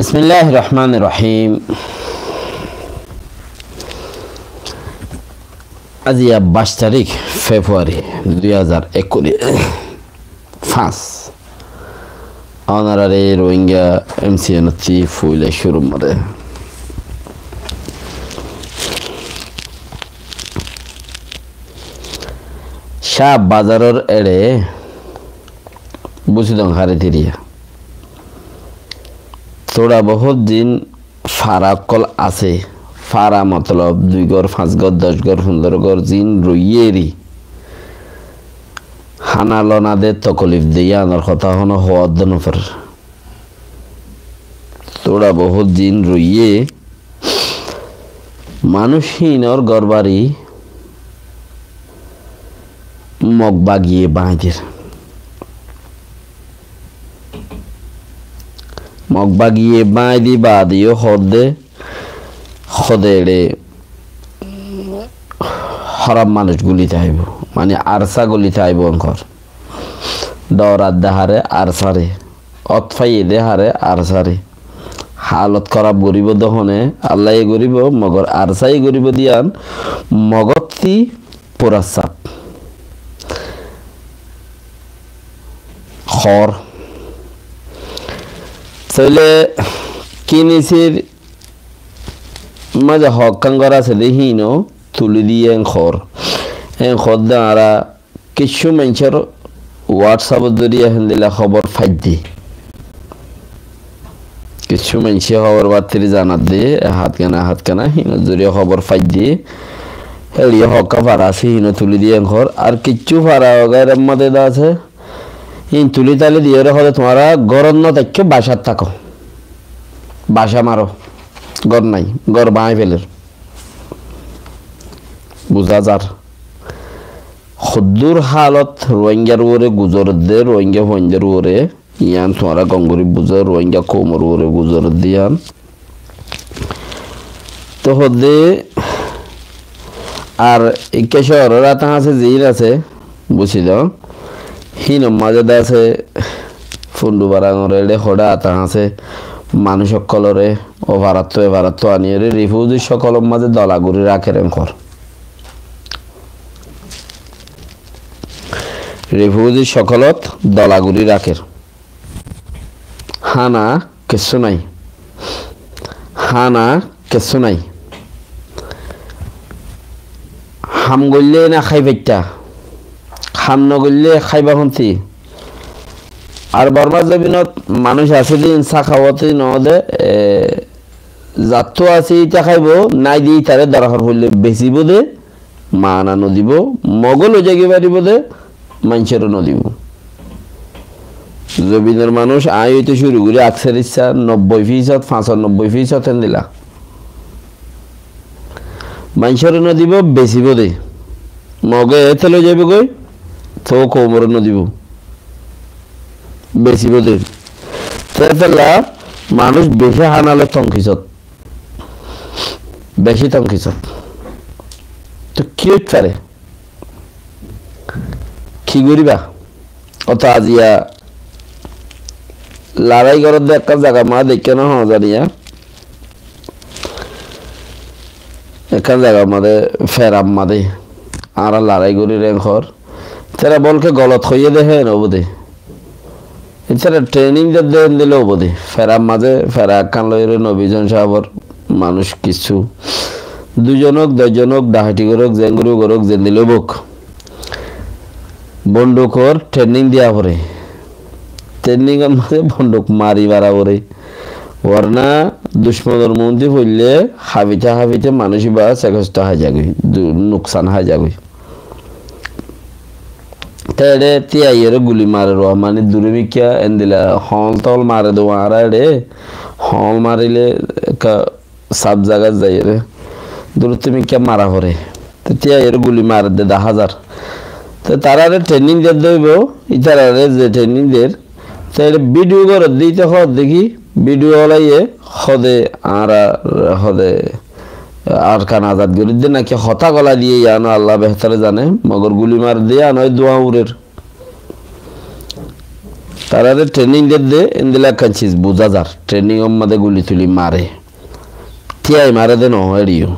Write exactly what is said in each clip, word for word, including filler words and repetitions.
Bismilláhir rohmánir rohím. Aijja baic tarík Februari dui házar ekkuri fañs. Ónorare Rohingya M C N ottú foila cúrur mazé Cáh Bazaror eçe Busidong hári tiriya. Tóra bohút din fara ókkol asé. Fara motolob dui gór, fañs gór, doc gór, fundoro gór zin roiyé eri. Hána lona de, tokolif de, yíanor hotá honó hoódde nofarer. Tóra bohút din roiyé. Manúic híinor gór bari Mog bagiye báñgi der. Mog bagiye báñgi di baade yó hoódde, hoódde eçe hóraf manúic gulí táibo, mani arsa gulí táibo enkor. Dhorat de háre arsare, ót faiyé de háre arsare. Hálot hóraf goríbo de hone, Allaye goríbo, mogor arsaye goríbo de yían, mogottí fura saf. Hoór. Tóile kinisir mazé hokkán gór asé de híino tulí diyé en hoór. En hoódde añára kiccú maincór WhatsApp or zoriya héndilla hóbor faidde. Kiccú maincé hóbor battiri zanadde, e hátgana, e hátgana, híinor zoriya hóbor faidde. Héçe hokká fara asé, híino tulí diyé en hoór. Ar kiccú fara wagaira mazé de asé, híin tulí tali diyóre hoóde tuáñra górot no táikko, bacát táko. Bacá maro. Gór nái, gór báñgi feler. Buzá zar. Hoddúr hálot Ruáingar uore guzoredde, Ruáinga fuaindar uore, yían tuáñra gom gorí buzó, Ruáinga koumor uore guzoredde yían. Toh hoddé ar ikká cóoror ata hañsé ziín asé, buzí do, híinor mazé de asé, Fundu Barangor eçé hoçé ata hañsé, manúic ókkolore, o farattú, e farattú aníyore, refugee ókkolor mazé dola gorí rakér en hoór. Refugee ókkolot dola gorí rakér. Hána kessú nái. Hána kessú nái. Ham goillé na hái faittá. Ham no goillé háiba hontí. Ar Bormar zobinot manúic asé de híin sakawoti no de, e, zattú asé íte háibo, nái de ítare dorhar foillé besibó de, maana no dibó, Mogó loi zai faribó de, maincóre no dibó. Zobinor manúic aññí óite cúru gorí aksar issá nobboi fisót, fañsanobboi fisót héndilla. Maincóre no dibó, besibó de. Mogé éte loi zaibó goi, toóu koumoré no dibó. Besibó de. Te étolla manúic bicí hána loi tonkisót. Bicí tonkisót. Te ki óit fare? Ki goríba? Óto aziya larái gorédde ekkán zagar mazé deikkó no hoó zaniya. Ekkán zagar mazé, ferar mazé añára larái gorír en hoór. Ítara bolke golot hoiyé de héen óibo de. Ítara training dedde héndilla óibo de. Ferar mazé, fera ekkán loiyóre Nobi Zon sábor manúic kissú. Dui zon ók, doc zon ók, dhahati gorók, zeén goríbo gorók, zendilla óibok. Bondukor training diya foré. Trainingor mazé bonduk mari mara foré. Warna ducmonor muúnti foillé hafite hafite manúic íba sekosto hái zagói, du-, nuksan hái zagói. Te eçé tíyaiyóre guli mare ruwa, mani duré mikká endilla hoól toól mare de añára eçé, hoól marilé ekka saf zagat zaiyóre, duré mikká mara foré. Te tíyaiyóre guli mare de dahá zar. Te taráre training dedde óibo, ítarare ze training der, te eçé video gorédde íte hoódde ki, video olaiyé hoóde añára hoóde Arkan azad gorídde náki hotá gola diyé, yián Allah behtore zane, mogor guli maredde yián ói duá urer. Tarare training dedde, endilla ekkán sis buzá zar. Training or mazé guli tuli mare. Tíai mare de no, eriyo.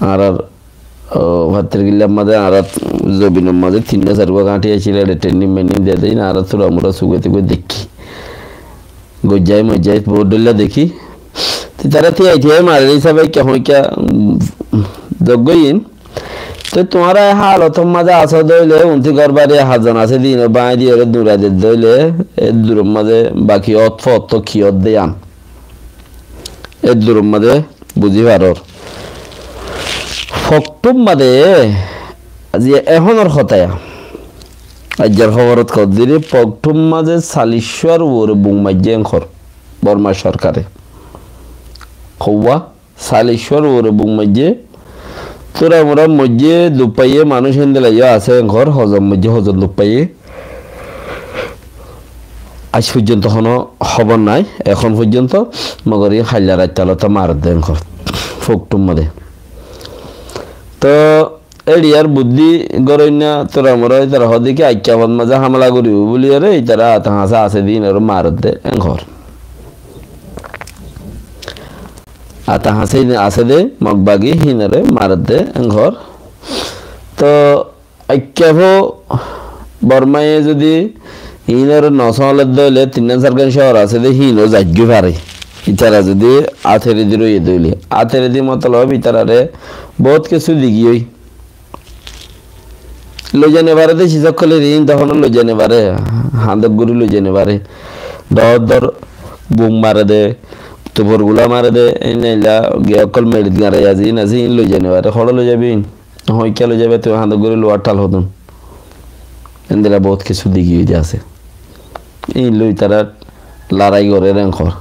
Añárar, o, fattir gillar mazé, añárar zobinor mazé tinna sairgua gañthi asíl, ere training mening dedde, añára tura mura suge tuge dekí. Gojjai mojjai bout dhoilla dekí. Te tará tíai tíai marer hísabe kiyá hoikká, um, doggoyin. Te tuáñra e halotor mazé asó dóile, unti gór bari hazan asé de, ino báñgi diyóre durai de dóile, e duror mazé baki ot fot to ki ot de yián. E duror mazé buzí faror. Foktur mazé, aijja ehónor hotá ya. Aijjar hóborot hoódde, Foktur mazé saliccúar uore bum maijjé enkor Borma sorkare. Houwa, saliccúar uore bum maijjé. Tura mura moijjé duk faiyé manúic héndilla yó asé enkor, hozon moijjé hozon duk faiyé. Aij foijjonto honó hóbor nái, ehón foijjonto, mogor iín hailla raitta lóta maredde enkor. Foktur mazé. Toh, Eriyar buddí goróinna tura mura ítara hoódde ki Aikkafot mazé hámela goríbo buli ere ítara ata hañsé asé de hínoré maredde enkor. Ata hañsé asé de Mog bagi hínoré maredde enkor. Toh Aikkafo Bormaye zodi hínoré no sóoledde óile tinnán sargán cóor asé de híno zaigói fare. Ítara zodi áteredi roiyé de óile. Áteredi motolob ítarare bout kessú digiyói. Loizai no fare de, sis ókkole rin tohón loizai no fare, handok gorí loizai no fare. Dór dór bum mare de, tufur gula mare de, einna eilla ge ókkol meçit garai azi, in azi, in loizai no fare. Hoçé loizaibe in? Hoikká loizaibe, tui handok gorí luwar thal hodún. Endilla bout kessú degi ói de asé. Ín loi tará larai gorér enkor.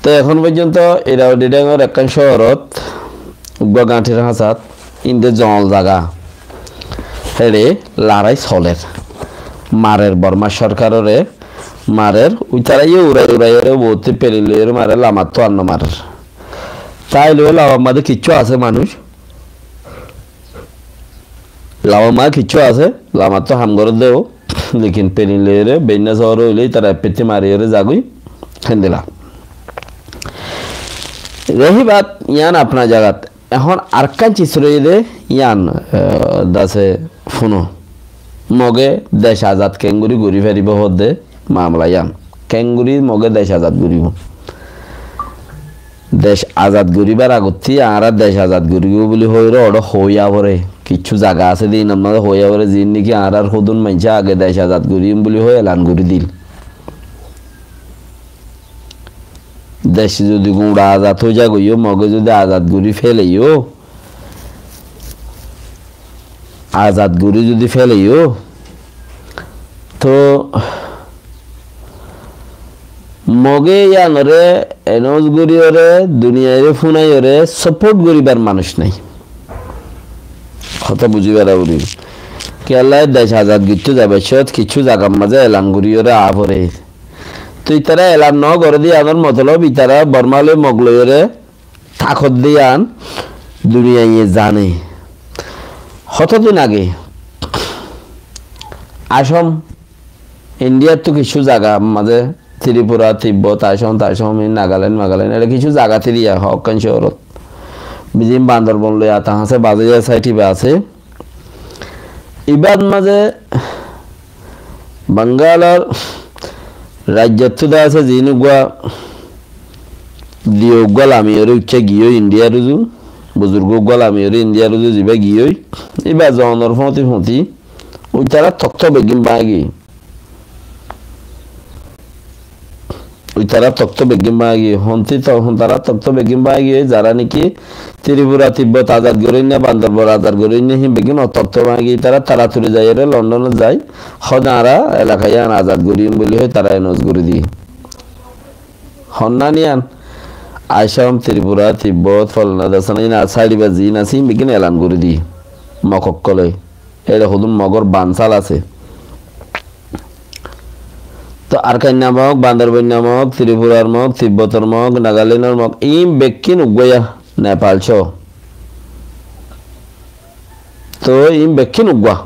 Te ehón foijjonto Irrawaddy Dhengor ekkán cóorot uggúa gañthir hañsat ín de zoñol zaga. Héçe larai soler. Marer Borma sorkarore, marer. Uitará yó urai urai ore bout pelin loiyóre marer, lamattú ar no marer. Táile ó lamar mazé kiccú asé manúic. Lamar mazé kiccú asé, lamattú ham gorér de ó, lekin pelin loiyóre, beinna sóor óile ítara eppetti mariyóre zagói, héndilla. Rehi bat yián apna zagat. Ehón arekkán sis roiyé de yián, eh, dase fúno. Moge dec azad keéngorí gorí faribó hoódde mamela yián. Keéngorí Moge dec azad goríbo. Dec azad goríbar agottí añára dec azad goríbo buli hoiyóre oçé hoói aforé. Kiccú zaga asé de, inor mazé hoói aforé, ziín niki añárar hodún maincé age dec azad goríyum buli hoói elan gorí dil. Dec zodi guñça azad ói zagói yó, Moge zodi azad gorí féle yó, azad gorí zodi féle yó, toh Moge yiánoré enoz goríyoré, duniyairé fúnaiyoré, saport goríbar manúic nái. Hotá buzí fara foribó. Kiyólla dec azad goittó zaibar cómot kiccú zagar mazé elan goríyoré aá foré. Toh ítara elan no goré de yiánor motolob ítara Borma loi Mog loiyoré tákot de yián duniyaiye zane. Hotodin age Asom, Indiyattú kiccú zaga mazé Tripura, Tibbot, Asom, Tasom, Nagaland, Magaland, ere kiccú zaga tiriya hokkán cóorot. Bizin Bandorbon loi ata hañsé bazaiya saithiba asé. Ibát mazé Bangalor raijjottú de asé ziín uggúa diyo uggúa lamiyoré uicca giyói Indiyar uzu, buzurgó uggúa lamiyoré Indiyar uzu zibá giyói, ibá zonor fóñti fóñti uitará tokto beggín báñgi giyói. Uitará tokto beggín báñgi giyói. Hontí to, hontará tokto beggín báñgi giyói, zará niki Tripura, Tibbot azad goróinna, Bandorbon azad goróinna, hín beggín o tokto báñgi giyói. Tará taraturi zaiyóre Londonot zai, hoó de añára elaka yián azad goríyum buli hoi tará enoz gorí diyé. Honnán yián, Asom, Tripura, Tibbot, folana dasana, iín a-, sáiçiba ziín asé, iín beggín elan gorí diyé. Mog ókkolé. Éçe hodún Mogor bansal asé. Toh Arkain namok, Bandarbain namok, Tripurar Mog, Tibbotor Mog, Nagalenor Mog, iín bekkín uggúa ya, Nepal só. Toh iín bekkín uggúa.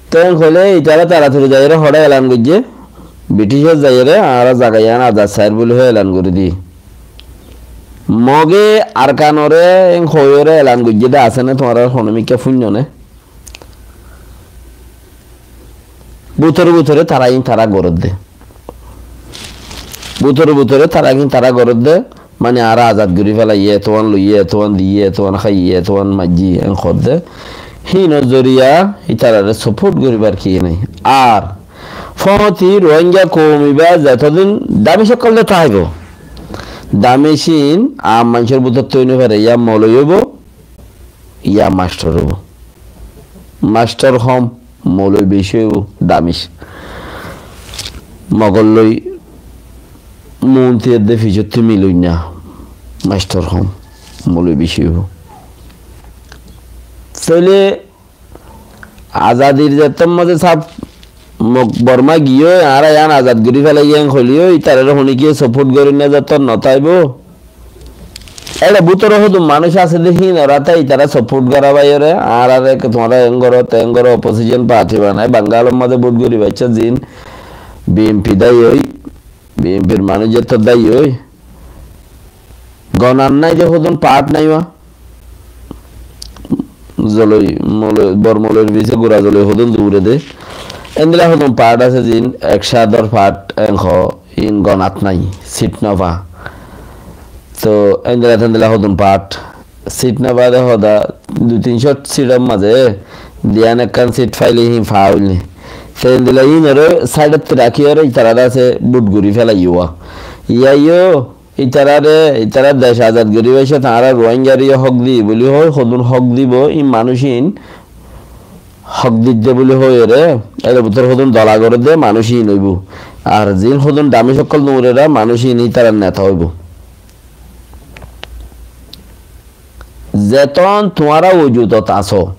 Te en hoilé itará toratori zaiyóre hoçé elan goijjé, British ot zaiyóre añára zaga yián azad sair buli hoi elan gorí diyé. Moge Arkanore en hoiyóre elan goijjé de asé né, tuáñra honó mikká fúinno né? Bútore bútore tará iín tará gorédde. Bútore bútore tará iín tará gorédde. Mani añára azad gorí felaiyí, etuán loiyí, etuán diyí, etuán háiyí, etuán maijjí, en hoódde. Híinor zoriya ítarare support goríbar ki nái. Ar fóñti Rohingya koum ibá zetodin damic ókkol de táibo, damic iín aam maincór bútottu ói no fare, yá moloi óibo, yá mastor óibo. Mastor hom, moloi beci óibo, damic. Mogor loi muúnti edde ficottú miloi na, mastor hom, moloi beci óibo. Tóile azadir zettór mazé sáf Mog Bormá giyói, añára yián azad gorí felaiyí en hoilé yó, ítarare honíkiye support gorí no zettór no táibo. Éçe bútore hodún manúic asé de híin, óra te ítara support gorá baiyóre, añárare tuáñra en goró, te en goró, opposition party banai, Bangalor mazé vote gorí baiccó zin, B N P dái ói, B N P r manúic zettór dái ói. Gonat nái de hodún part nái wá. Zoloi, moloi, bor moloir fisé gura zoloi hodún duure de. Endilla hodún part asé zin, ek cádor part en hoó, in gonat nái, seat no fa. Tó endilla tendilla hodún part, seat no fa de hoda, dui tin cót seat or mazé diyan ekkán seat faile híin fa óil né. Te endilla híinore side ot rakíyore itarare asé vote gorí felaiyé wá. Yá yó, itarare, itara dec azad gorí faicce, tañára Rohingyare yó hók di buli hoi, hodún hók dibo, í manúic ín hók didde buli hoiyóre, ére bútore hodún dola gorédde manúic ín óibo. Ar ziín hodún damic ókkol duñrera manúic ín ítarar neta óibo. Zeton tuáñra wujudot asó,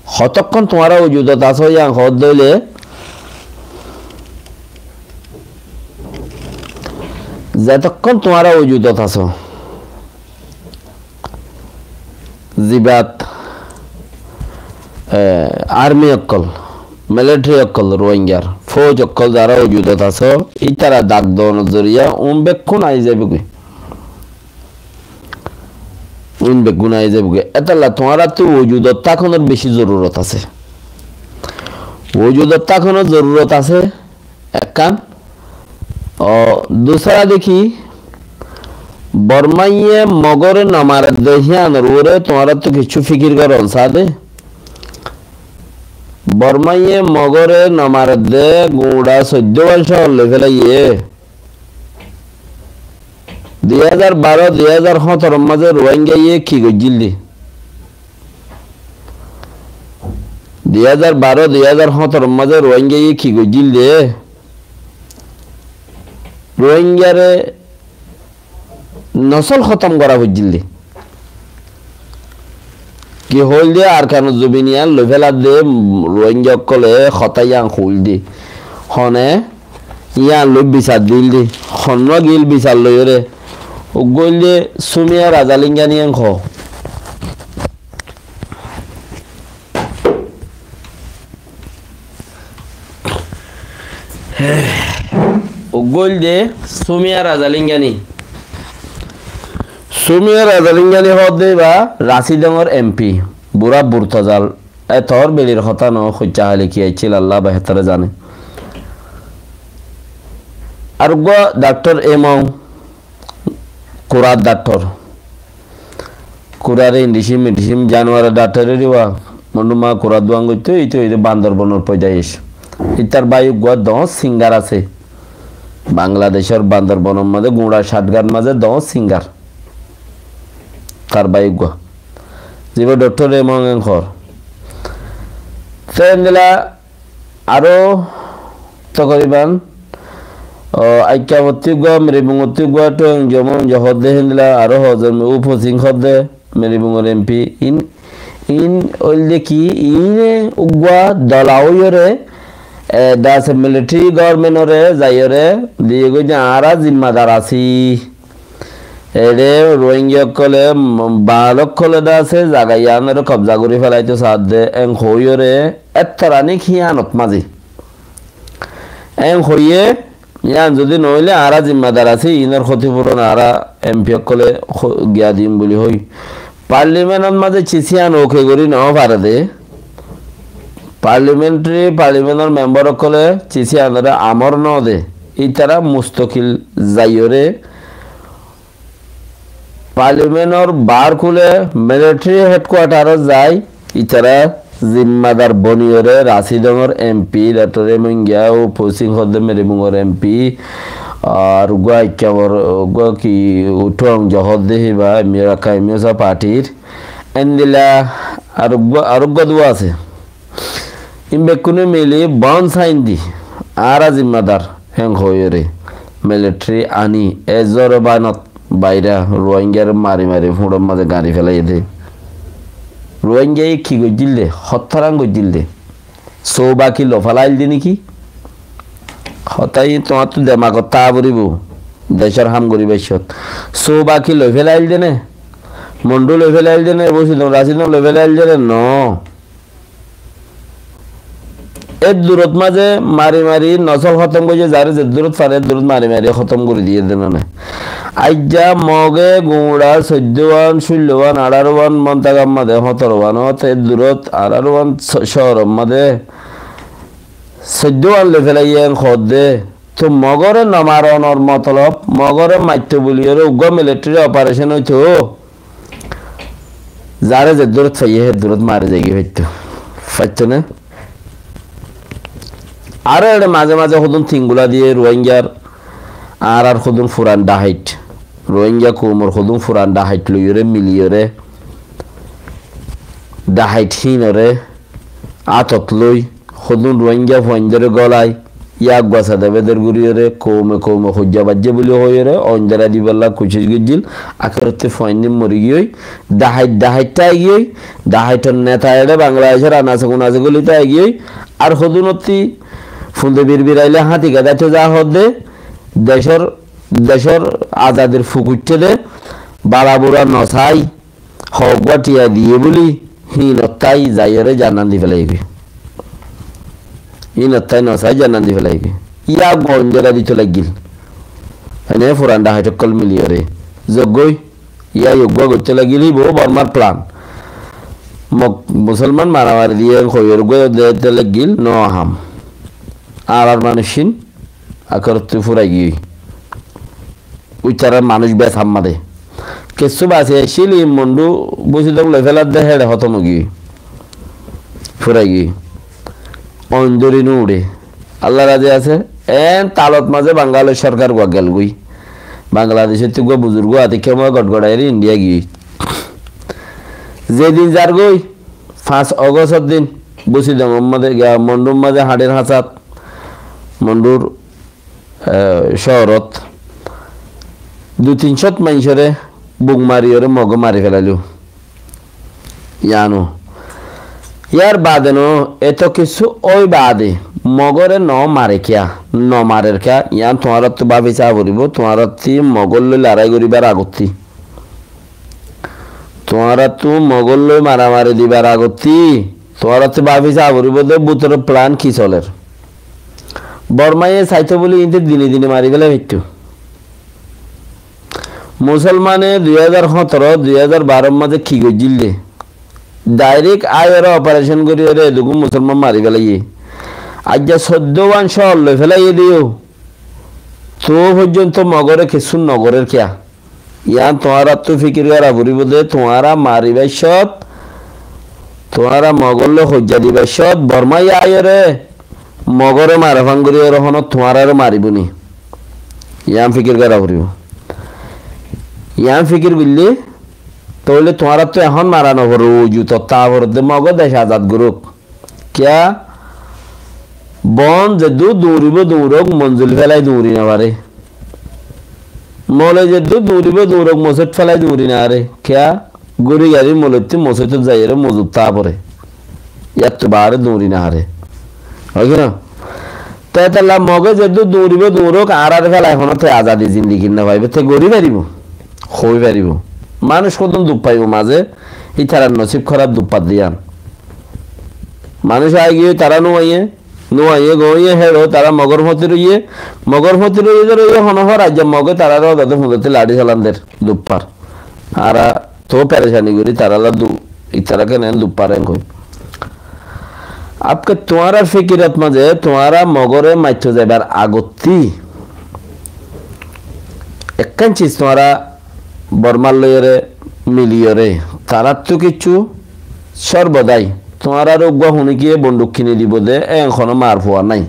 hotokkón tuáñra wujudot asó, yián hoódde óile, zetokkón tuáñra wujudot asó, zibat, e, army ókkol, military ókkol, Rohingyar fóuj ókkol zará wujudot asó, ítara dak doonor zoriya un bekkún ai zaibogói. Un beggún ai zaibogói. Étalla tuáñrattú wujudot tákonor beci zorurot asé. Wujudot tákonor zorurot asé, ekkán. O, dusara de ki, Bormáye Mogore no maredde híanor uore tuáñrattú kiccú fikir goron saá de. Bormáye Mogore no maredde guñça soiddó bosór loi félaiyé. Dui házar baró, dui házar hóñtoror mazé Ruáingaye ki goijjíl de? Dui házar baró, dui házar hóñtoror mazé Ruáingaye ki goijjíl de? Ruáingare nosól hótom gorá foijjíl de. Ki hoóil de, Arkanor zobin yián loi félar de, Ruáinga ókkole hotá yián hoóil de. Hone yián loi bisar diíl de. Honnúa giíl bisar loiyóre. Uggúa óil de Sumiya Razalinga niyan hoó. Uggúa óil de Sumiya Razalingani. Sumiya Razalingani hoódde íba Rasidongor M P, burá Burtozal. E toór beçir hotá noó, hoiccá háli ki aiccíl, Allah behétore zane. Ar uggúa daktor Emong, Kurar daktor. Kurare indicim, indicim januaror daktor eriwa. Monduma kura duan goittó, ite oide Bandorbonor poidaic. Itar bái uggúa doñr singar asé. Bangladecor Bandorbonor mazé, guñça Chatgar mazé doñr singar. Tar bái uggúa. Ziba daktor Emong en hoór. Te endilla Aró tokoriban, o, Aikkabottí uggúa, Miribungottí uggúa, Toyong Jomon je hoódde héndilla, aró hozon Upo Sing hoódde, Miribungor M P, in, in óilde ki, ine uggúa dola óiyore, e, dase military government ore zaiyore, diyegoi de añára zimmadar así. Eçé Ruáingga ókkole, m-, Baal ókkole de asé, zaga yiánoré kobza gorí felaito saádde, en hoóiyoré, ettoraník híyanot mazé. En hoiyé, yián zodi noóile añára zimmadar así, iínor hótifuron añára em pi ókkole ho-, giya dim buli hoói. Parlimenot mazé cis híyan oke gorí noó fare de, parlimentari, parlimentor membar ókkole cis híyanoré amor noó de, ítara mustokil zaiyoré, parlimentor baár kúle militari hedkuatarot zai, ítara zimmadar boniyoré Rasidongor em pi Doktor Remoingga ó Posing hoódde Merimungor em pi, ar uggúa Aikkamor, uggúa ki Tuang Jow hoódde híba, Mira Kaimiosa partir, endilla ar uggúa, ar uggúa dua asé. Ín bekkúne mili bon sain di, añára zimmadar, héen hoóiyoré, militari aní, e zore banot baira Ruáinggaré mari mari fúñçor mazé gañri felaiyé dé. Ruáinggaye ki goijjíl dé, hottáran goijjíl dé. Sóuba ki loi felaiyél dé néki? Hotá iín tuáñrtú demagot táa foribó, decór ham goríbar cót. Sóuba ki loi felaiyél dé né? Mondhú loi felaiyél dé né? Bósidong Rasidong loi felaiyél dé né? Noó. Eddurot mazé mari mari nosól hótom goijjé, zaré zeddurot fare eddurot mari mari hótom gorí diyé de none. Aijja Moge guñça soiddówan, cúllówan, añçárowan montagar mazé, hótorowanot eddurot añçárowan cóoror mazé soiddówan loi felaiyé en hoódde. Toi Mogoré nomaronor motolob, Mogoré maitto buliyóre uggúa militari operecon óito. Zaré zeddurot faiyé, heddurot mari zaigói faitto. Faitto né? Aró eçé mazé mazé hodún tingula diyé Ruáinggar, añárar hodún furan dhahait. Ruáingga koumor hodún furan dhahait loiyóre, miliyóre, dhahait híinoré átot loi, hodún Ruáingga fuaindóre gólai, yá eggúa sada beder goríyoré, koume koume hoijja baijjé buli hoiyóre, oindóra dibálla kucíc goijjíl, akérottí fuaindín mori giyói, dhahait dhahait tái giyói, dhahaitor neta eçé Bangladecór anase kunase goli tái giyói, ar hodúnottí funde birbirailé háñti gedáito za hoódde, decór, decór azadir fuk uiththé dé, bala bura nosai, hoggúa thiañ diyé buli, híinottái zaiyóre janan di felaigói. Híinottái nosai janan di felaigói. Yá eggúa oindóra dito laiggíl. Ene furan dhahait ókkol miliyóre. Zoggói, yá eggúa goittó laiggíl, híbou Bormar plan. Mok-, Musolman maramari diyé hoiyóre eggúa dito laiggíl, no ham. Añárar manúiccín, akérottú furai giyói. Uitarar manúic bes hámmade. Kessú basi accíl, í Mondhú Búsidong loi féladde héçe hótom óigiyói. Furai giyói. Oin dóri no uçé. Alla razi asé. Eén talot mazé Bangalor sorkar gua gelgói. Bangladecóttu gua buzurgó ati kemua gotgoraiyóre India giyói. Zedin zargói, fañs Ogostor din, Búsidongor mazé, giya Mondhúr mazé hañçir hañsat, Mondhúr eh, cóorot dui tin cót maincóre buk mariyóre Mogé mari félailó. Yíano. Yár baade noó, eto kessú ói baade Mogóre noó mare kiyá, nomarer kiyá, yián tuáñrattú báfi saá foribó, tuáñrattú Mogór loi larái goríbar agottí. Tuáñrattú Mogór loi maramari dibar agottí, tuáñrattú báfi saá foribó de bútore plan ki soler. Bormáye saitó bóli iínte dine dine mari félai faittó. Musolmane dui házar hóñtoro, dui házar baror mazé ki goijjíl de? Dairek aiyóre oparecon goríyóre edugún musolman mari félaiyé. Aijja soiddó wán cóor loi félaiyé de yó. Toó foijjonto Mogóre kessú nogorér kiyá? Yián tuáñrattú fikir gora foribó de, tuáñra maribár cót, tuáñra Mogór loi hoijja dibar cót, Bormáye aiyóre Mogóre mare fán goríyóre honó tuáñrare maribó ni? Yián fikir gora foribó. Yián fikir goillé, tóile tuáñrattú ehón mara noforé, uju tottá foré de Mogó dec azad gorók. Kiyá? Bon zeddúr duñribó duñrók, monzil félai duñri nofaré. Moloi zeddúr duñribó duñrók, mosóit félai duñri nofaré. Kiyá? Gúri garí moloittú mosóitot zaiyóre mozur táa foré. Yáttu baáre duñri nofaré. Ói ki no? Te étalla Mogé zeddúr duñribó duñrók, añáráre félai honó te azadi zindigi nofaibó, te gorí faribó. Hoói faribóu. Manúic hodún duk faibóu mazé, ítarar nosíb hóraf duk fadde yían. Manúic aáigiyoi tará nuaiyé, nuaiyé goóiye héçe tará Mogór fóñti roiyé, Mogór fóñti roiyé de roiyé honó hór aijja Mogé taráre ódade fuñdótti laçí salan der duk far. Añára toóu perecani gorí tarálla du, itará kene duk far en hoi. Abke tuáñrar fíkirot mazé tuáñra Mogóre maitto zaibar agottí ekkán cis tuáñra Bormár loiyóre miliyóre, taráttu kiccú sórbodai tuáñrare uggúa huníkiye bonduk kini dibou de, en honó mar fua nái.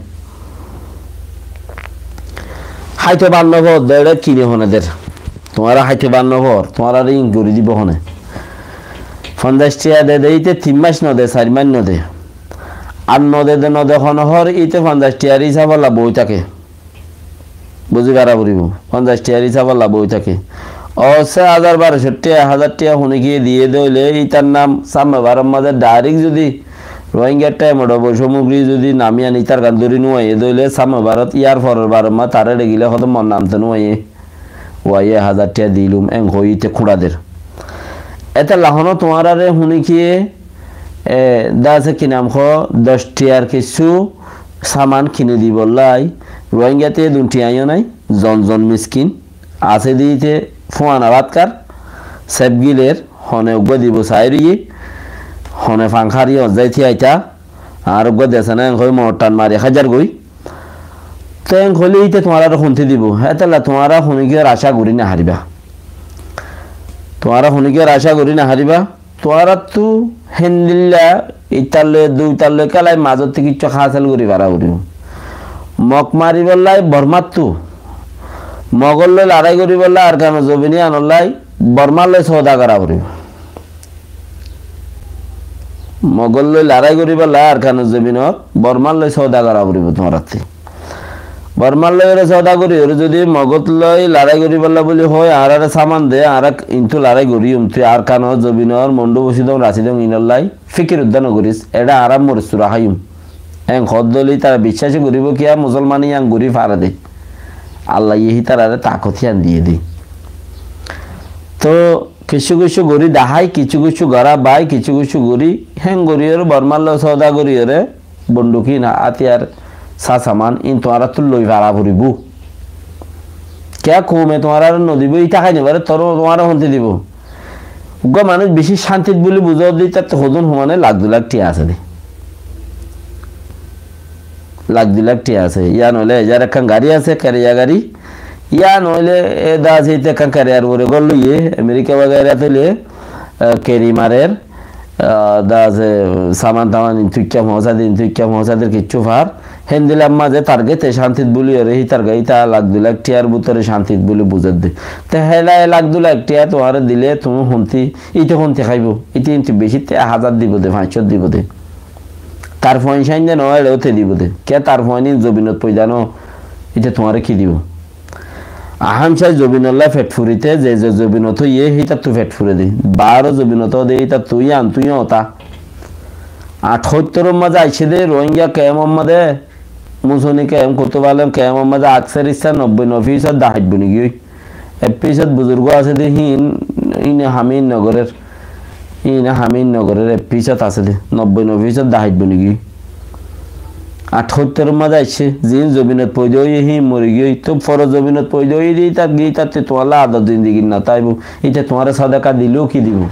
Háito bar nofor de, eçé kini hone der. Tuáñra háito bar nofor, tuáñrare in gorí dibou hone. Fonzaic tiya de de íte tin maic node, sair maic node. Ar node de node honó hór íte fonzaic tiyar hísafolla boói táke. Buzí fara foribóu. Fonzaic tiyar hísafolla boói táke. Ó, se házar barocó tiya, ek házar tiya huníkiye diyé de óile, ítar nam Sámme Bárot mazé dhairek zodi Rohingár thaimot oboicómogri zodi nam yían ítar gán dóri nuaiyé de óile, Sámme Bárot yar foror Bárot mazé taré dhegilé hodó mon namte nuaiyé. Uaiyé ek házar tiya dilum, en hoói íte kúñça der. Étella honó tuáñrare huníkiye, e, de asé ki nam hoó, doc tiyar kissú saman kini dibollái, Rohingá te edún tiyañó nái, zon zon miskin, asé de íte fúana bát hár, sép giler, hone uggúa dibou saáir óiye, hone fang hári ozzái tiyaita, añár uggúa dese ná en hoói moottan mari hájar goi. Te en hoilé íte tuáñrare hontí dibou, hétella tuáñra huníkiyór acá gorí nofaribá. Tuáñra huníkiyór acá gorí nofaribá. Tuáñráttu héndilla ittar loi, duitar loi kélai mazottí kiccú hásel gorí fara foribóu. Mog maribóllai Bormáttu, Mogór loi larái goríbollai Arkanor zobin yíanollai Bormár loi sóda gora foribóu. Mogór loi larái goríbollai Arkanor zobinot Bormár loi sóda gora foribóu tuáñráttu. Bormár loi ore sóda gorí ore zodi Mogór loi larái goríbolla buli hoói, añáráre saman de, añára intú larái goríyum, tui Arkanor zobinor Mondu Busidong Rasidong inollai fíkir uddá nogoris, eçé añára moris sura háiyum. En hoódde óile ítara biccác goríbou kiyá, Musolmane yían gorí fare de. Allaye hítarare takot yían diyé de. Toóu kiccú kiccú gorí dahái, kiccú kiccú gorá bái, kiccú kiccú gorí, héen goríyore Bormár loi sóda goríyore, bonduk ín, átiyar, sásaman, ín tuáñráttu loi fara foribóu. Kiyá koume tuáñráre nodibóu, íte hái nofaré, tuáñra, tuáñra hontí dibóu? Uggúa manúic bicí cántit buli buzó de, ítattú hodún homane lak dui lak tiya asé de. Lak dui lak tiya asé. Yá noóile ezar ekkán garí asé, keriya garí. Yá noóile e de asé íte ekkán keriyar uore gór loiyé, Amerika wagaira tóile, e, keri marer, e, de asé saman taman intú ikká foóñsa der, intú ikká foóñsa der kiccú far. Héndilla mazé targete cántit buliyóre hítar gaíta lak dui lak tiyar bútore cántit buli buzér de. Te héla e lak dui lak tiya tuáñre dile tuñí hontí, íte hontí háibou? Íte intú bicí te ek házar dibou de, fañs cót dibou de. Tar fuain sáinde noó, eçeó te dibou de. Kiyá tar fuain ín zobinot foida noó, íte tuáñre ki dibou? Ahám cai zobinolla fet furite, ze ze zobinot óiye, hítattu fet fure de. Baáro zobinot óde, hítattu yían tui yóta. Athóttoror mazé aiccé de, Rohingya kemor mazé, Musoni kem, Kutub Alem kemor mazé aksar issá nobboi no fisót dahait boni giyói. Ek fisót buzurgo asé de híin, híine ham híin nogorér. Híine ham híin nogorér, ek fisót asé de. Nobboi no fisót dahait boni giyói. Athóttoror mazé aiccé, ziín zobinot foida óiye híin mori giyói. Tóu foro zobinot foida óiye de ítat giyói, ítatte tuáñlla ador zindigi no táibou. Íte tuáñre sodaka dileu ki dibou?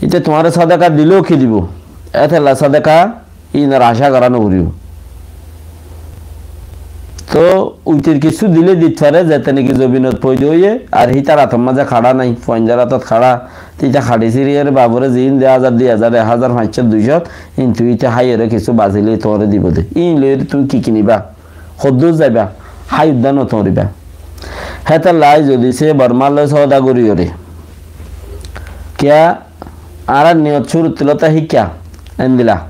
Íte tuáñre sodaka dileu ki dibou? Étella sodaka Íinor acá gorá noforibóu. Toóu uitir kissú dile dit fare, zete niki zobinot foida óiye, ar hítar ator mazé haçá nái, fuaindar atot haçá, te íta haçi siriyóre babore ziín de házar, dui házar, ek házar, fañs cót, dui cót, kintu íte háiyore kissú basile tuáñre dibou de. Íin loiyóre tuñí ki kiniba? Hoddúr zaiba? Hái uddá notuñriba. Hétolla zodi se Bormár loi sóda goríyore. Kiyá Añárar niyot cúruttu lóta híkka endilla.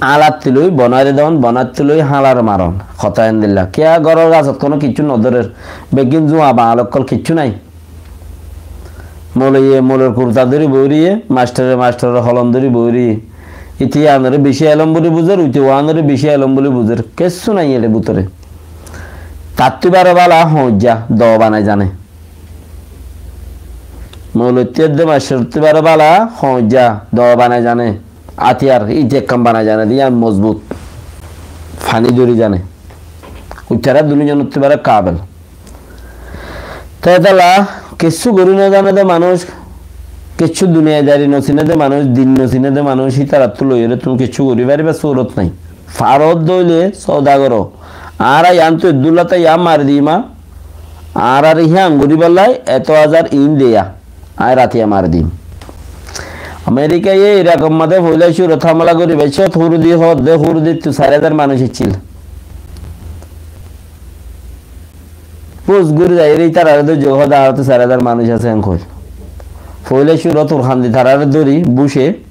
Añálattú loi bonáire don, bonáittu loi háñlar maron. Hotá endilla. Kiyá góror gasot honó kiccú nodórer. Beggín zuañ bañal ókkol kiccú nái. Moloiye molor kurta dóri boóiriye, mastore mastoror holom dóri boóiriye. Íte yíanoré bicí elóm buli buzér, uite uánoré bicí elóm buli buzér. Kessú nái eçé bútore. Tattú ibáre bála hoóñijja, doo banai zane. Mouloittú edde mastorttú ibáre bála hoóñijja, doo banai zane. Átiyar, íte ekkán banai zane de, yían mozbut. Faní dóri zane. Uitará duní zonottú ibáre kabel. Te etolla kessú gorí no zane de manúic, kessú duniyadari no sine de manúic, din no sine de manúic, ítarattú loiyóre tuñí kessú gorí faribár surot nái. Farot dóile sóda goró. Añára yiántu eddúlla tá yián mari diyum, añáráre híyan goríbolla eto házar iín deya. Aññí ratiya mari dim. Amerikaye Irakor mazé foila cúrot hámela gorí baiccé, Kurdi hoódde, Kurdittú sair házar manúic accíl. Fus gorí zaiyóre ítararé dóijje, hoódde añáráttu sair házar manúic asé, en hoói. Foila cúrot Urhandi tararé dóri, Bushe,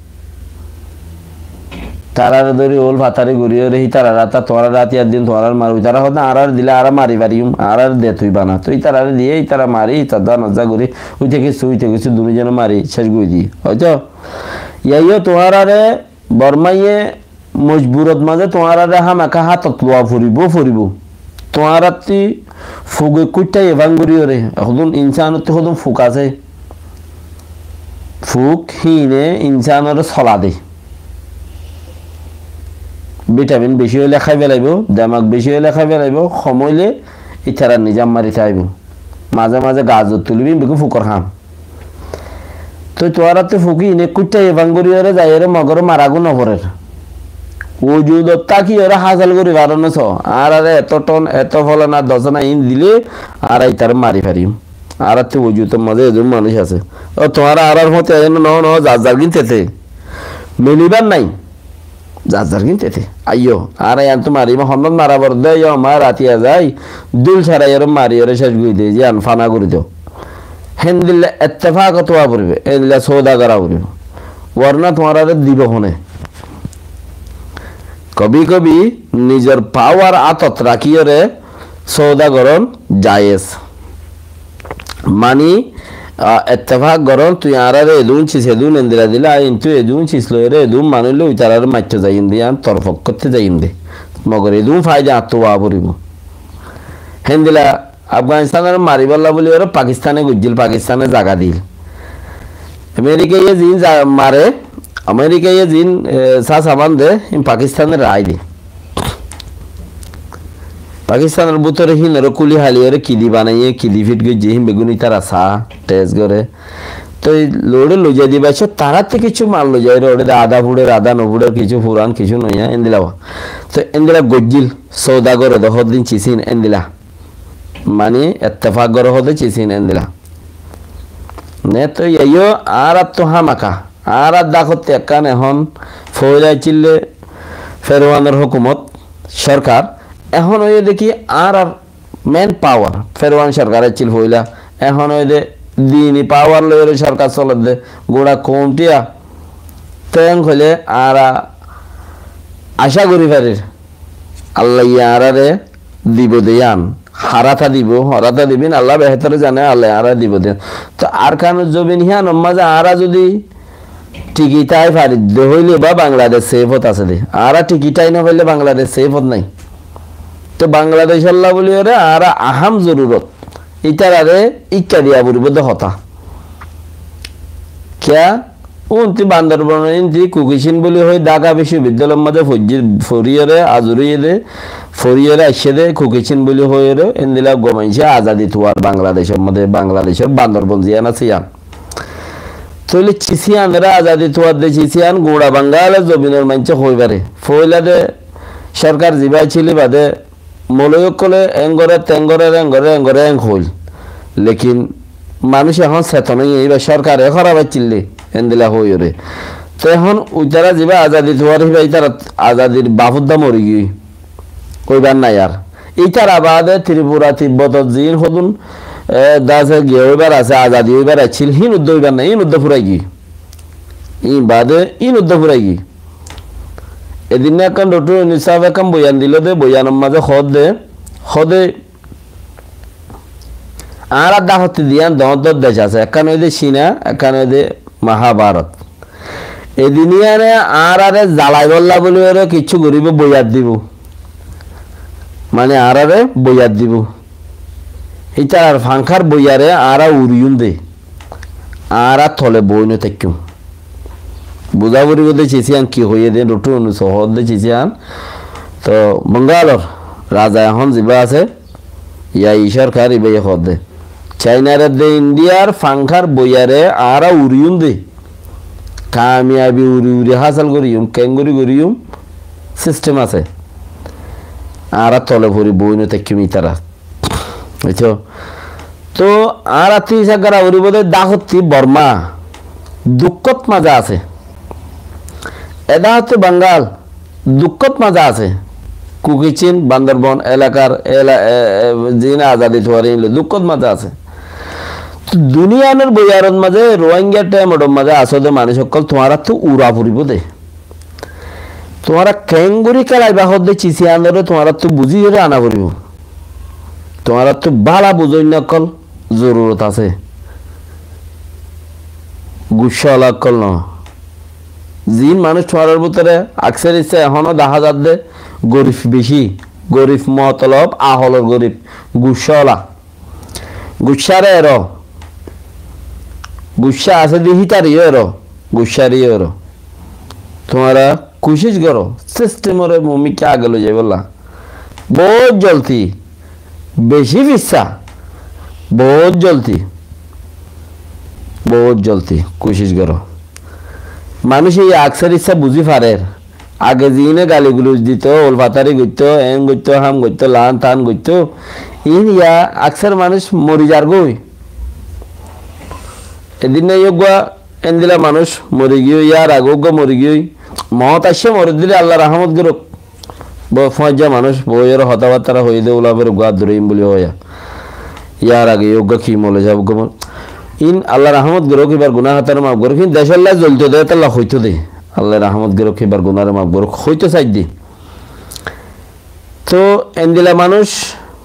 tararé dóri ól fatari goríyoré hítararé áttu tuáñraré átiyar dim, tuáñraré mari, ítara hoódde añáráre dile añára mari fariyum, añáráre de tui bana. Toi ítararé diyé, ítara mari, ítara dán ozza gorí, uite kessú, uite kessú, duní zone mari céc gorí diyé. Hoito, yaiyo tuáñraré Bormaye mojburot mazé tuáñraré hámaka hátot lowa foribó, foribó. Tuáñrattú fuge kúittaiye fán goríyoré, hodún insanottú hodún fuk asé. Fuk híine insanoré sola de. Bitamin beci óile hái felaibó, demak beci óile hái felaibó, hom óile ítarar nizam mari táibo. Mazé mazé gazot tulibó, ín beggún fukor ham. Toi tuáñrattú fuk híine kúittaiye fán goríyoré zaiyóre mogoré maragún no forer. Wujudot tákiyoré hásel gorí faron né soó. Añáráre eto ton, eto folana, dosana iín dile añára ítaré mari fariyum. Añárattú wujutor mazé edún manúic asé. Ó tuáñra añárar fúañti aiyó né, no, no, zar zar gín tete. Milibár nái. Zar zar gín tete. Aiyó, añára yiántu marim, honnát mara foredde, yó, ma ratiya zai, dúil saraiyóre mariyóre céc gorí de, yián fana gorí do. Héndilla ettefakot ówa foribó, héndilla sóda gora foribó. Worna tuáñraré dibo hone? Kobi kobi nizor pawar átot rakíyoré sóda gorón jayes. Mani, ah, ettefak gorón, tui añáráre edún cis, edún endilla dila, aññí entú edún cis loiyóre, edún manúic loi, ítararé maitto zaiyum de, yián tor fokkóttu zaiyum de. Mogor edún faida añáttu ówa foribó. Héndilla Afganistanore maribálla buli goré Pakistane goijjíl, Pakistane zaga dil. Amerikaye ziín za-, mare, Amerikaye ziín, e, sasa bande, hín Pakistanore raái de. Pakistanor bútore híinore kúli háliyoré kidi banaiyé, kidi fit goijjé, híin beggún ítara saá, test goré. Toi loóre loizai diba, so taráttu kissú mal loizai, loóre de adá fuçer, adá no fuçer, kissú furan, kissú noya, endilla. Toi endilla goijjíl, sóda goré de, hoddin cis híin endilla. Mani ettefak goré hoóde cis híin endilla. Ne toi yaiyo añárattu hámaka. Añárar dakotti ekkán ehón foóila accíl de Ferwanor hókumot, sorkar. Ehón óiye de ki añárar main power, Ferwan sorkar accíl foóila. Ehón óiye de dini power loiyóre sorkar soler de. Gura koum tiya. Te en hoilé añára acá gorí farir. Allaye añáráre dibo de yián. Hará ta dibo, hará ta dibo, Allah behétor zane, Allaye añáráre dibo de yián. Toi Arkanor zobin híyanor mazé añára zodi tiki tái faridde hoilé ba Bangladec sefot asé de. Añára tiki tái no faillé Bangladec sefot nái. Toi Bangladec olla buli goré añára aham zorurot. Ítararé ikká diya foribó de hotá. Kiyá? Unti Bandorbonor inti Kukicin buli hoi Dhaka biccobiddolor mazé foijjé, foriyóre azur óiye de, foriyóre aiccé de Kukicin buli hoiyóre, endilla uggwá maincé azadi tuwar Bangladecor mazé, Bangladecor Bandorbon ziyán asé yián. Tóile cis híyanore azadi tuwar de cis híyan gura Bangalor zobinor maincé hoi fare. Foóila de sorkar zibá accíl íba de Moloi ókkole en gorer, ten gorer, en gorer, en gorer, en hoil. Lekin manúic ehón seton óiye, íba sorkare hóraf accíl de, endilla hoiyóre. Te ehón uitará zibá azadi tuwar híba, ítara azadir bafudda mori giyói. Óibar nái ar. Ítara baade Tripura, Tibbotot ziín hodún, e, dase giya óibar asé, azadi óibar accíl, híin udda óibar nái, híin udda furai giyói. Íin baade híin udda furai giyói. Edinne ekkán Doktor Yunus sáb ekkán boyan dilo de, boyanor mazé hoódde, hoóde, añárar dahotti diyan doóñr doóñr dec asé, ekkán óilde Cina, ekkán óilde Mahabharat. Edin iyáne añáráre zalaibólla buli óre kiccú goríbo, boiyat dibo. Mane añáráre boiyat dibo. Ítarar fañkár boiyaré añára uriyúm de, añára tole boói no táikkiyum. Buzá foribó de cici yián ki hoiyé de, Doctor Yunus hoó de cici yián. Toóu Bongálor raza ehón zibá asé, yá i sorkar ibáye hoó de. Cainare de Indiyar fañkár boiyaré añára uriyúm de. Kamiyabi uri uri hásal goríyum, keéngorí goríyum, sistem asé. Añára tole fori boói no táikkiyum ítara. Buijjó? Toóu añárattú hísab gorá foribó de, dhákottí Bormá dukkót maze asé. E dhákottí Bongál dukkót maze asé. Kuki Chin, Bandorbon elakar, ela-, e, e, ziín azadi tuáñra ín loi dukkót maze asé. Toóu duniyanor boiyarot maze, Ruáinga thaimot maze asó de manúic ókkol, tuáñrattú ura foribó de. Tuáñra keéngorí kélaibá hoó de cici yiánoré tuáñrattú buzí goré ana foribó. Tuáñrattú bála buzóinna ókkol zorurot asé. Guccá ola ókkol no. Ziín manúic tuáñrar bútore aksar issá ehóno dahá za de, gorif bicí, gorif motolob, aholor gorif, guccá ola. Guccáre eró. Guccá asé de hítareyó eró. Guccáreyó eró. Tuáñra kucíc goró, sistemoré mumkin age loi zaibólla. Boóut zoldi, bicí fissá, boóut zoldi, boóut zoldi kucíc goró. Manúice yá aksar issá buzí farer. Age ziíne gali gulus dito, ulfatari goittó, eén goittó, ham goittó, laan taan goittó, iín yá aksar manúic mori zargói. Edinna yó uggúa endila manúic mori giyói, yar age uggúa mori giyói. Moót aiccé, mori dile Allah rahámot gorók. Bo fuañijja manúic boói ore hotábattára hoiyé de, ula bere uggúa addúre iín buli hoóya. Yar age yó uggúa ki mole sab uggúa mol-, iín Allah rahámot gorók, ibar guná hátare maf gorók, iín decólla zolto de, étalla hoitó de. Allah rahámot gorók, ibar gunáre maf gorók, hoitó saidde. Toóu endila manúic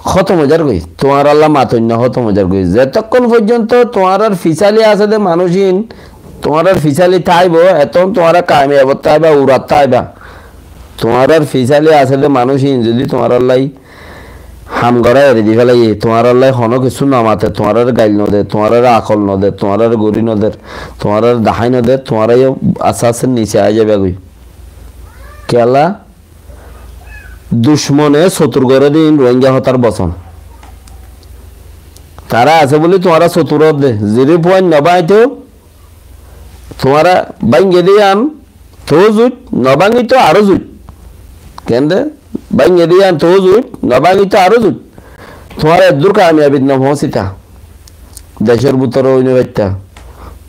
hótom ói zargói, tuáñralla matoinna hótom ói zargói. Zetokkón foijjonto tuáñrar fisali asé de manúic iín, tuáñrar fisali táibo, etón tuáñra kamiyabot táiba, urat táiba. Tuáñrar fisali asé de manúic iín zodi tuáñrallai ham gorá eri di félaiye, tuáñrallai honó kissú no mate, tuáñrare gail no de, tuáñrare akol no de, tuáñrare gorí no der, tuáñrare dahái no der, tuáñra yó asté asté nise aái zaibagói. Kiyólla? Ducmone sotur goré de iín Ruáinga hotár bosón. Tará asé buli tuáñra sotur ódde. Ziri fuain no báñgito, tuáñra báñgi de yián toó zuit, no báñgito aró zuit. Kende? Báñgi de yián toó zuit, no báñgito aró zuit. Tuáñra eddúr kamiyabit no foóñsita. Decór bútore ói no faitta.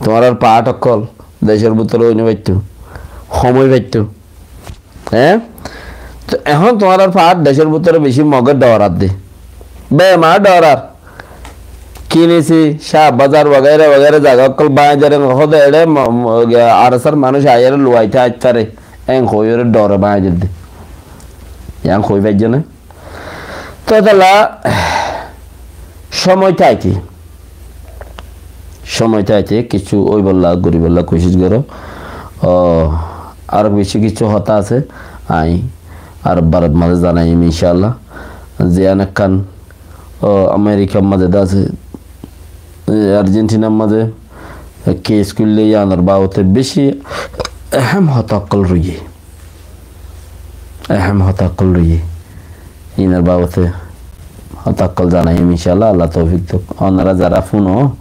Tuáñrar paáth ókkol decór bútore ói no faittó. Hom ói faittó. Eé? Toóu ehón tuáñrar faát decór bútore bicí Mogé dhoorar de. Bema dhoorar. Kinisi, Cáh Bazar wagaira wagaira zaga ókkol báñgi der, eén hoó de eçé mo-, mo-, ge-, ARSA r manúic aiyóre luwaité aiccé re, eén hoóiyoré dhoore báñgi der de. Yián hoói faijjó né? Toóu étalla cómoi táite, cómoi táite kissú óibolla, goríbolla kucíc goró. Ó, aró bicí kissú hotá asé, añí ar barot mazé zanaiyum incáallah. Ziyán ekkán, ó, Amerikar mazé de asé, e, Arjentinar mazé, e, kes goillé yiánor babote bicí ehém hotá ókkol roiyé. Ehém hotá ókkol roiyé. Iínor babote hotá ókkol zanaiyum incáallah, Allah toufik douk. Onora zará fúno,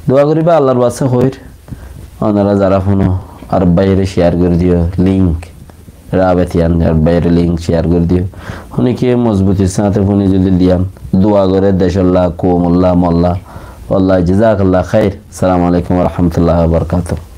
dua goríba Allar waste hoóir. Onora zará fúno, ar báiyore share gorí diyó, link. Rabet yián ar báiyore link share gorí diyó. Fúni ki mozbutir sáñte fúni zodi liyan, dua goré decólla, koumolla, molla. Wallahi, jazakallah khair. Assalamu alaikum wa rahmatullahi wa barakatuhu.